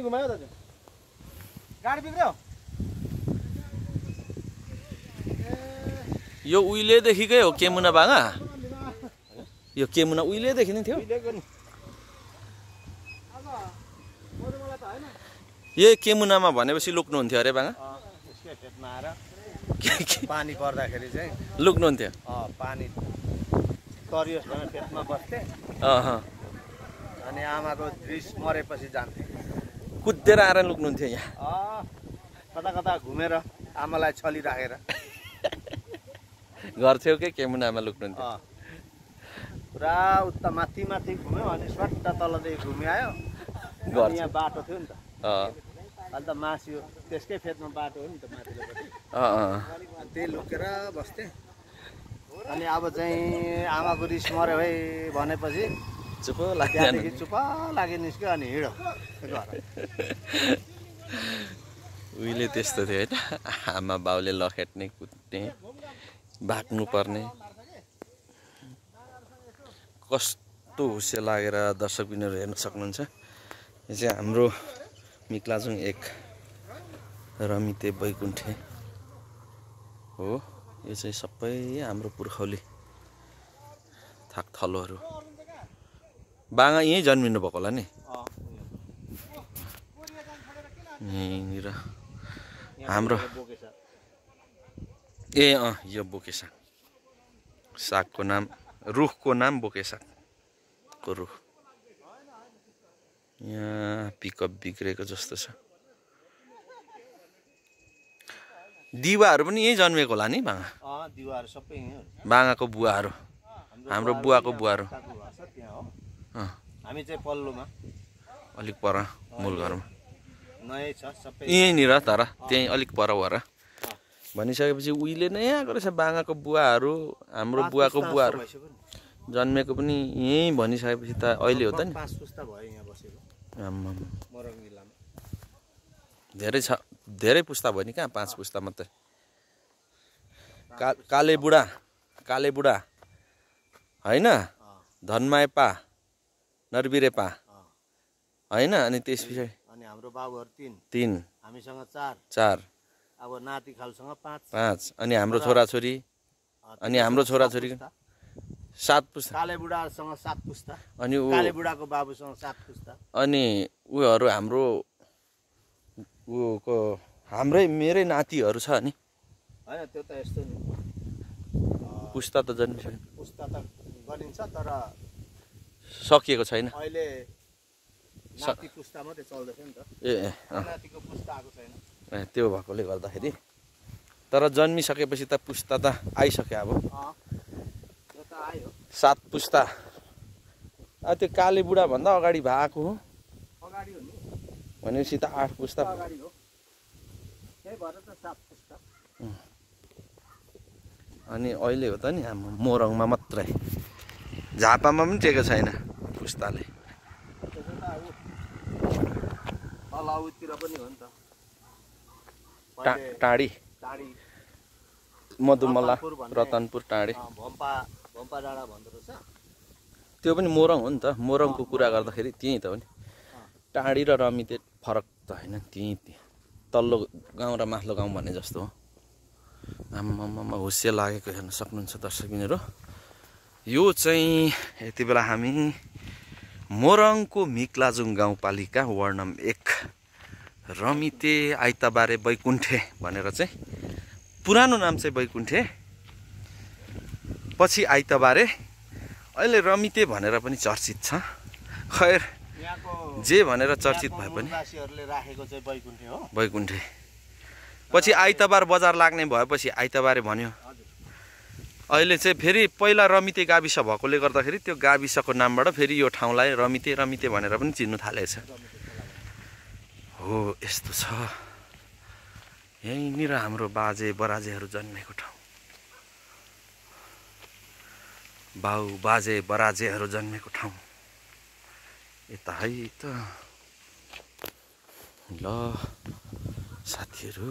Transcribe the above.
घुमायो दाजु गाडी बिग्र्यो यो उहिलेदेखिकै हो केमुना बाङा यो केमुना उहिलेदेखि नै थियो यही केमुनामा भनेपछि लुक्नुहुन्थ्यो अरे बाङा पेटमा आएर पानी पर्दाखेरि चाहिँ लुक्नुहुन्थ्यो पानी तरियोस् भने पेटमा बस्थे अनि आमाको दृश मरेपछि जान्थे कुदेर आएर लुक्नुहुन्थ्यो यहाँ कता कता घुमेर आमालाई छली राखेर घर छेउकै केमुनामा लुक्नुहुन्थ्यो पुरा उता माथि माथि घुम्यो अनि सट्टा तलदेखि घुमिआयो यहाँ बाटो थियो नि त अहिले त मासियो त्यसकै फेदमा बाटो हो नि त माथिल्लोपट्टि त्यही लुकेर बस्थे अनि अब चाहिँ आमाको रिस मऱ्यो है भनेपछि चुप लागि निस्क्यो अनि हिँड्यो उहिले त्यस्तो थियो होइन आमा बाउले लखेट्ने कुट्ने भाग्नु पर्ने कस्तो हुस्से लागेर दर्शकबिनहरू हेर्न सक्नुहुन्छ यो चाहिँ हाम्रो मिक्लाजुङ एक रमिते बैकुण्ठे हो यो चाहिँ सबै हाम्रो पुर्खौली थाकथलोहरू बाङा यहीँ जन्मिनु भएको होला नि यहीँनिर हाम्रो यो बोके साग सागको नाम रुखको नाम बोके सागको रुख यहाँ पिकअप बिग्रेको जस्तो छ दिवाहरू पनि यहीँ जन्मेको होला नि बाङा दिवाहरू सबै बाङाको बुवाहरू हाम्रो बुवाको बुवाहरू हामी चाहिँ पल्लोमा अलिक पर मूल घरमा नयाँ छ सबै यहीँनिर तर त्यहीँ अलिक पर भएर भनिसकेपछि उहिले नै आएको रहेछ बाङाको बुवाहरू हाम्रो बुवाको बुवाहरू जन्मेको पनि यहीँ भनिसकेपछि त अहिले हो त नि 5 पुस्ता भयो यहाँ बसेको मोरङ जिल्लामा धेरै छ धेरै पुस्ता भयो नि कहाँ 5 पुस्ता मात्रै काले बुढा होइन धनमायपा नरबिरेपा होइन अनि त्यस पछाडि अनि हाम्रो बाबुहरू 3 हामीसँग 4 अब नाति खालसँग 5 अनि हाम्रो छोराछोरी अनि हाम्रो छोराछोरी 7 पुस्ता काले बुढासँग 7 पुस्ता अनि काले बुढाको बाबुसँग 7 पुस्ता अनि उयोहरू हाम्रो उको मेरै नातिहरू छ नि हैन त्यो त यस्तो नि पुस्ता त जन्मिसक्यो पुस्ता त गरिन्छ तर सकिएको छैन अहिले नाति पुस्ता मात्रै चल्दैछ नि त नातिको पुस्ता आएको छैन त्यो भएकोले गर्दाखेरि तर जन्मिसकेपछि त पुस्ता त आइसक्यो अब त्यो त आयो 7 पुस्ता त्यो काले बुढा भन्दा अगाडि भएको हो अगाडि हो नि भनेपछि त 8 पुस्ता अगाडि हो त्यही भएर त 7 पुस्ता अनि अहिले हो त नि हाम्रो मोरङमा मात्रै झापामा पनि टेको छैन पुस्ताले तलाउतिर पनि हो नि त टाढी मधुमला रतनपुर टाढी भम्पा डाँडा भन्दो रहेछ त्यो पनि मोरङ हो नि त मोरङको कुरा गर्दाखेरि त्यही त हो नि टाढी र रमिते फरक त होइन त्यही तल्लो गाउँ र माथिल्लो गाउँ भन्ने जस्तो हो आम्मामा हुस्से लागेको हेर्न सक्नुहुन्छ दर्शकबिनहरू यो चाहिँ यति बेला हामी मोरङको मिक्लाजुङ गाउँपालिका वार्ड नम्बर 1 रमिते आइतबारे बैकुण्ठे भनेर चाहिँ पुरानो नाम चाहिँ बैकुण्ठे पछि आइतबारे अहिले रमिते भनेर पनि चर्चित छ खैर जे भनेर चर्चित भए पनि राखेको चाहिँ बैकुण्ठे हो बैकुण्ठे पछि आइतबार बजार लाग्ने भएपछि आइतबारे भन्यो अहिले चाहिँ फेरि पहिला रमिते गाविस भएकोले गर्दाखेरि त्यो गाविसको नामबाट फेरि यो ठाउँलाई रमिते भनेर पनि चिन्नु थालेछ हो यस्तो छ यहीँनिर हाम्रो बाजे बराजेहरू जन्मेको ठाउँ बाउ बाजे बराजेहरू जन्मेको ठाउँ यता है त ल साथीहरू